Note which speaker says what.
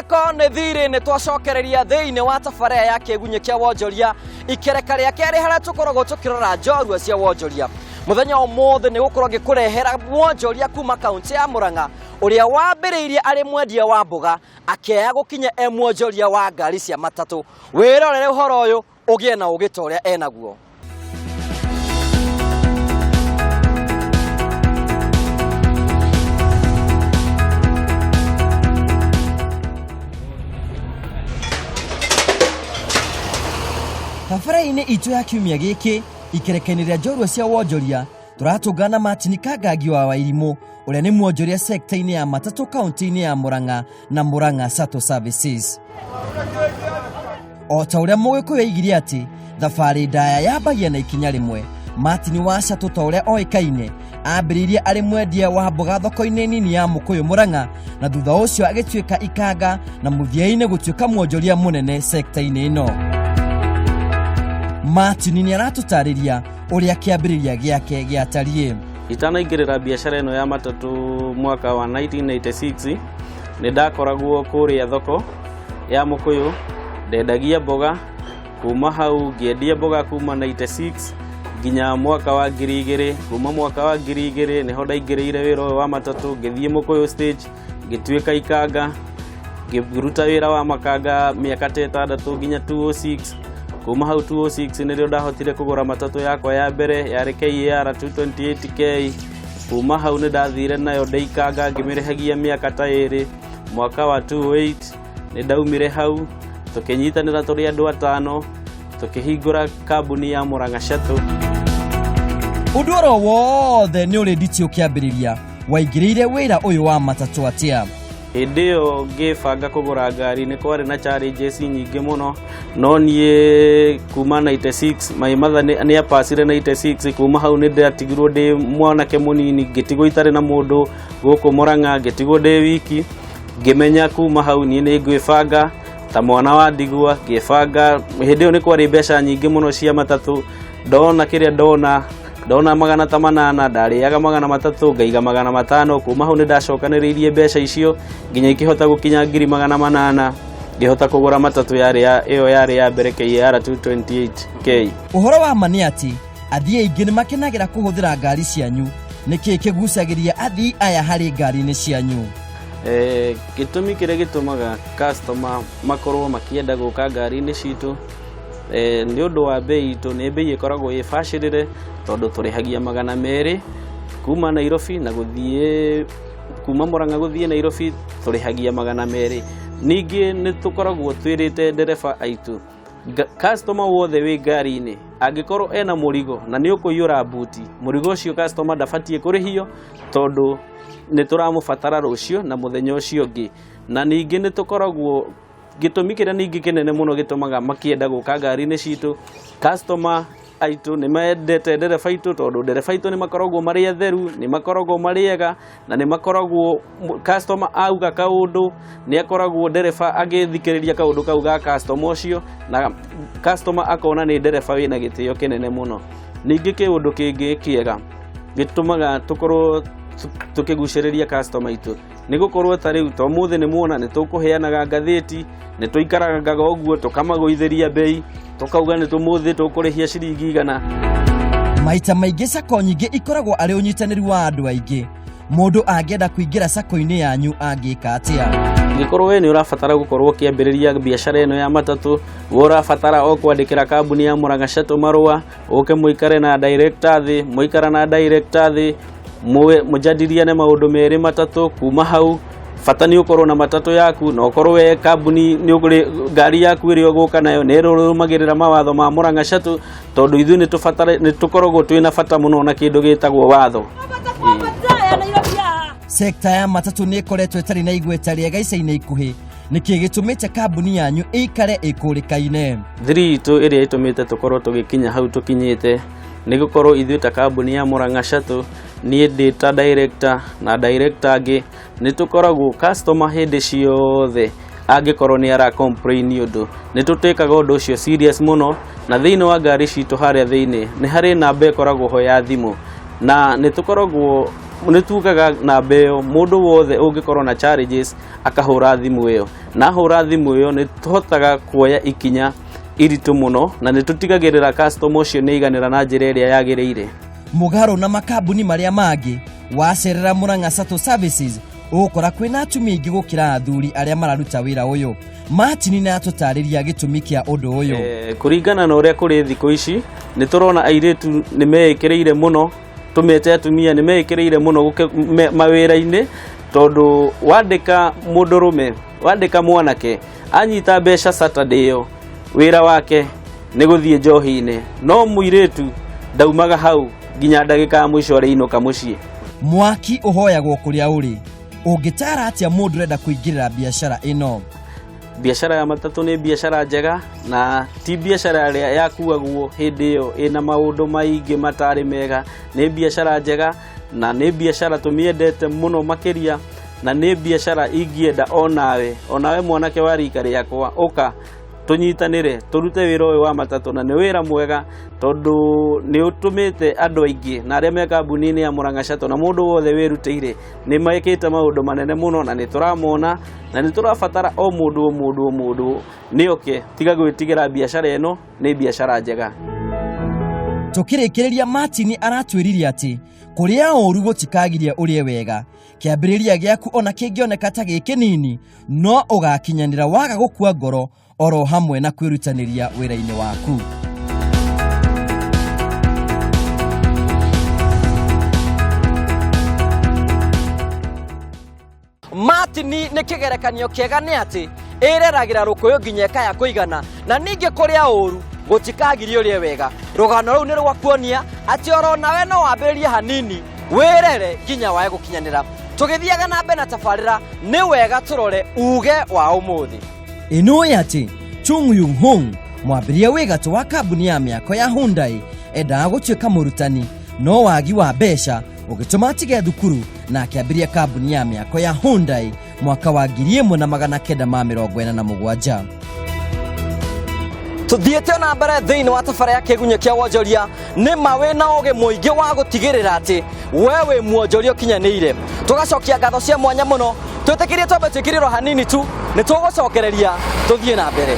Speaker 1: Mĩtangĩko nĩ thirĩ nĩ twacokereria thĩinĩ wa tabarĩra ya kĩgunyĩ kĩa wonjoria ikereka rĩa kerĩ harĩa tũkoragwo tũkĩrora njorua cia wonjoria. Mũthenya ũmũthĩ nĩ gũkorwo ngĩkũrehera mwonjoria kuma kaunti ya Murang'a ũrĩa wambĩrĩirie arĩ mwendia wa mboga akĩaya gũkinya e mwonjoria wa ngari cia matatũ. Wĩrorere ũhoro ũyũ ũgĩe na ũgĩ ta ũrĩa enaguo. Tabarĩra-inĩ itũ ya kiumia gĩkĩ ikereka-inĩ rĩa njorua cia wonjoria tũratũngana na Martin Kangangi wa Wairimũ ũrĩa nĩ mwonjoria sekta-inĩ ya matatũ kaunti-inĩ ya Murang'a na Murang'a Shuttle Services. O ta ũrĩa Mũgĩkũyũ oigire atĩ thabarĩ ndaya yambagia na ikinya rĩmwe, Martin wa Shuttle ta ũrĩa oĩkaine ambĩrĩirie arĩ mwendia wa mboga thoko-inĩ nini ya Mũkũyũ Murang'a na thutha ũcio agĩtuĩka ikanga na mũthia-inĩ gũtuĩka mwonjoria mũnene sekta-inĩ ĩno. Martin nĩ aratũtarĩria ũrĩa kĩambĩrĩria gĩake gĩatariĩ.
Speaker 2: Itanaingĩrĩra biacara ĩno ya matatũ mwaka wa 1986 nĩ ndakoragwo kũrĩa thoko ya Mũkũyũ, ndendagia mboga kuma hau ngĩendia mboga kuma 96 nginya mwaka wa 2000. Kuma mwaka wa 2000 nĩho ndaingĩrĩire wĩra ũyũ wa matatũ, ngĩthiĩ Mũkũyũ stage ngĩtuĩka ikanga, ngĩruta wĩra wa makanga mĩaka ta ĩtandatũ nginya 206. Kuma hau 206 nĩrĩo ndahotire kũgũra matatũ yakwa ya mbere yarĩ KAR 228K. Kuma hau nĩ ndathire nayo ndĩikanga ngĩmĩrĩhagia mĩaka ta ĩrĩ. Mwaka wa 208 nĩ ndaumire hau tũkĩnyitanĩra tũrĩ andũ atano tũkĩhingũra kambuni ya Murang'a Shuttle.
Speaker 1: Ũndũ oro wothe nĩ ũrĩ nditi ũkĩambĩrĩria, waingĩrĩire wĩra ũyũ wa matatũ atĩa?
Speaker 2: Hĩndĩ ĩyo ngĩbanga kũgũra ngari nĩ kwarĩ na challenges nyingĩ mũno, no niĩ kuma 96 my mother nĩ apacire 96. Kuma hau nĩ ndatigirwo ndĩ mwanake mũnini, ngĩtigwo itarĩ na mũndũ gũkũ Murang'a, ngĩtigwo ndĩ wiki. Ngĩmenya kuma hau niĩ nĩ ngwĩbanga ta mwana wa ndigwa, ngĩbanga. Hĩndĩ ĩyo nĩ kwarĩ mbeca nyingĩ mũno cia matatũ, ndona kĩrĩa ndona ndona magana ta manana ndarĩaga 300 ngaiga 500. Kuma hau nĩ ndacokanĩrĩirie mbeca icio nginya ikĩhota gũkinya 800,000, ngĩhota kũgũra matatũ yarĩ ya ĩyo yarĩ ya mbere KAR 228K.
Speaker 1: Ũhoro wa ma nĩ atĩ athii aingĩ nĩ makenagĩra kũhũthĩra ngari cianyu. Nĩ kĩĩ kĩgucagĩria athii aya harĩ ngari-inĩ cianyu?
Speaker 2: Gĩtũmi kĩrĩa gĩtũmaga customer makorwo makĩenda gũka ngari-inĩ citũ nĩ ũndũ wa bei itũ, nĩ bei ĩkoragwo ĩ bacĩrĩre tondũ tũrĩhagia 200 kuma Nairobi na gũthiĩ kuma Murang'a gũthiĩ Nairobi tũrĩhagia 200. Ningĩ nĩ tũkoragwo twĩrĩte ndereba aitũ customer wothe wĩ ngari-inĩ angĩkorwo ena mũrigo na nĩ ũkũiyũra buti, mũrigo ũcio customer ndabatiĩ kũrĩhio tondũ nĩ tũramũbatara rũciũ na mũthenya ũcio ũngĩ. Na ningĩ nĩ tũkoragwo gĩtũmi kĩrĩa ningĩ kĩnene mũno gĩtũmaga makĩenda gũka ngari-inĩ citũ, customer aitũ nĩ mendete ndereba aitũ tondũ ndereba aitũ nĩ makoragwo marĩ atheru, nĩ makoragwo marĩ ega na nĩ makoragwo customer auga kaũndũ nĩ akoragwo ndereba agĩthikĩrĩria kaũndũ kau ga customer ũcio na customer akona nĩ ndereba wĩna gĩtĩo kĩnene mũno. Ningĩ kĩũndũ kĩngĩ kĩega gĩtũmaga tũkorwo tũkĩgucĩrĩria customer aitũ nĩ gũkorwo ta rĩu ta ũmũthĩ nĩ muona nĩ tũkũheanaga ngathĩti, nĩ tũikarangaga ũguo tũkamagũithĩria bei tũkauga nĩ tũmũthĩ tũkũrĩhia ciringi 100.
Speaker 1: Maita maingĩ sacco nyingĩ ikoragwo arĩ ũnyitanĩri wa andũ aingĩ. Mũndũ angĩenda kũingĩra sacco-inĩ yanyu angĩka atĩa?
Speaker 2: Angĩkorwo we nĩ ũrabatara gũkorwo ũkĩambĩrĩria biacara ĩno ya matatũ, we ũrabatara o kwandĩkĩra kambuni ya Murang'a Shuttle marũa, ũke mũikare na director thĩ, mũikara na director thĩ mũjadiliane maũndũ merĩ matatũ. Kuma hau bata nĩ ũkorwo na matatũ yaku na ũkorwo we kambuni nĩ ũgũrĩ ngari yaku ĩrĩa ũgũka nayo nĩ ĩrũmagĩrĩra mawatho ma Murang'a Shuttle tondũ ithuĩ nĩ tũkoragwo twĩna bata mũno na kĩndũ gĩtagwo watho.
Speaker 1: Sekta ya matatũ nĩ ĩkoretwo ĩtarĩ na igweta rĩega ica-inĩ ikuhĩ. Nĩkĩ gĩtũmĩte kambuni yanyu ĩikare ĩkũrĩkaine?
Speaker 2: Thiri itũ ĩrĩa ĩtũmĩte tũkorwo tũgĩkinya hau tũkinyĩte nĩ gũkorwo ithuĩ ta kambuni ya Murang'a Shuttle, niĩ ndĩ ta director na director angĩ nĩ tũkoragwo customer hĩndĩ ciothe angĩkorwo nĩ ara complain ũndũ nĩ tũtĩkaga ũndũ ũcio serious mũno, na thĩinĩ wa ngari citũ harĩa thĩinĩ nĩ harĩ namba ĩkoragwo ho ya thimũ na nĩ tũkoragwo Nĩ tugaga namba ĩyo, mũndũ wothe ũngĩkorwo na challenges akahũra thimũ ĩyo, na ahũra thimũ ĩyo nĩ tũhotaga kuoya ikinya iritũ mũno na nĩ tũtigagĩrĩra customer ũcio nĩ aiganĩra na njĩra ĩrĩa yagĩrĩire.
Speaker 1: Mũgarũ na makambuni marĩa mangĩ, wacerera Murang'a Shuttle Services ũgũkora kwĩna atumia aingĩ gũkĩra athuri arĩa mararuta wĩra ũyũ. Martin nĩ atũtarĩria gĩtũmi kĩa ũndũ ũyũ.
Speaker 2: Kũringana na ũrĩa kũrĩ thikũ ici, nĩ tũrona airĩtu nĩ meĩkĩrĩire mũno, tũmete atumia nĩ meĩkĩrĩire mũno mawĩra-inĩ, tondũ wandĩka mũndũrũme, wandĩka mwanake, anyita mbeca Saturday ĩyo, wĩra wake nĩ gũthiĩ njohi-inĩ, no mũirĩtu ndaumaga hau nginya ndagĩka ya mũico arĩinũka mũciĩ.
Speaker 1: Mwaki ũhoyagwo kũrĩa ũrĩ. Ũngĩtaara atĩa mũndũ ũrenda kũingĩrĩra biacara ĩno?
Speaker 2: Biacara ya matatũ nĩ biacara njega na ti biacara ĩrĩa yakuagwo hĩndĩ ĩyo ĩna maũndũ maingĩ matarĩ mega. Nĩ biacara njega na nĩ biacara tũmĩendete mũno makĩria, na nĩ biacara ingĩenda onawe mwanake wa rika rĩakwa ũka tũnyitanĩre tũrute wĩra ũyũ wa matatũ, na nĩ wĩra mwega tondũ nĩ ũtũmĩte andũ aingĩ na arĩa me kambuni-inĩ ya Murang'a Shuttle na mũndũ wothe wĩrutĩire nĩ mekĩte maũndũ manene mũno, na nĩ tũramona na nĩ tũrabatara o mũndũ o mũndũ o mũndũ nĩ oke tiga gwĩtigĩra, biacara ĩno nĩ biacara njega.
Speaker 1: Tũkĩrĩkĩrĩria, Martin aratwĩrire atĩ kũrĩa ũru gũtikagiria ũrĩe wega. Kĩambĩrĩria gĩaku ona kĩngĩoneka ta gĩ kĩnini, no ũgakinyanĩra waga gũkua ngoro oro hamwe na kwĩrutanĩria wĩra-inĩ waku. Martin nĩ kĩgerekanio kĩega nĩ atĩ ĩreragĩra rũkũyũ nginya ĩkaya kũigana, na ningĩ kũrĩa ũru gũtikagiria ũrĩe wega. Rũgano rũu nĩ rwa kuonia atĩ oro nawe no wambĩrĩrie hanini wĩrere nginya wae gũkinyanĩra. Tũgĩthiaga na mbere na tabarĩra, nĩ wega tũrore uge wa ũmũthĩ. Ĩnũĩ atĩ Chung Yung Hung, mwambĩrĩria wĩ gatũ wa kambuni ya mĩako ya Hyundai, endaga gũtuĩka mũrutani, no wagi wa mbeca ũgĩtũma atige thukuru na akĩambĩrĩria kambuni ya mĩako ya Hyundai mwaka wa 1947. Tuthiĩte na mbere thĩinĩ wa tabara ya kĩgunyũ kĩa wonjoria, nĩ ma wĩna ũgĩ mũingĩ wa gũtigĩrĩra atĩ we wĩ mwonjoria ũkinyanĩire. Tũgacokia ngatho cia mwanya mũno. Twĩtĩkĩrie twambe twĩkĩrĩrwo hanini tu, nĩ tũgũcokereria tũthiĩ na mbere.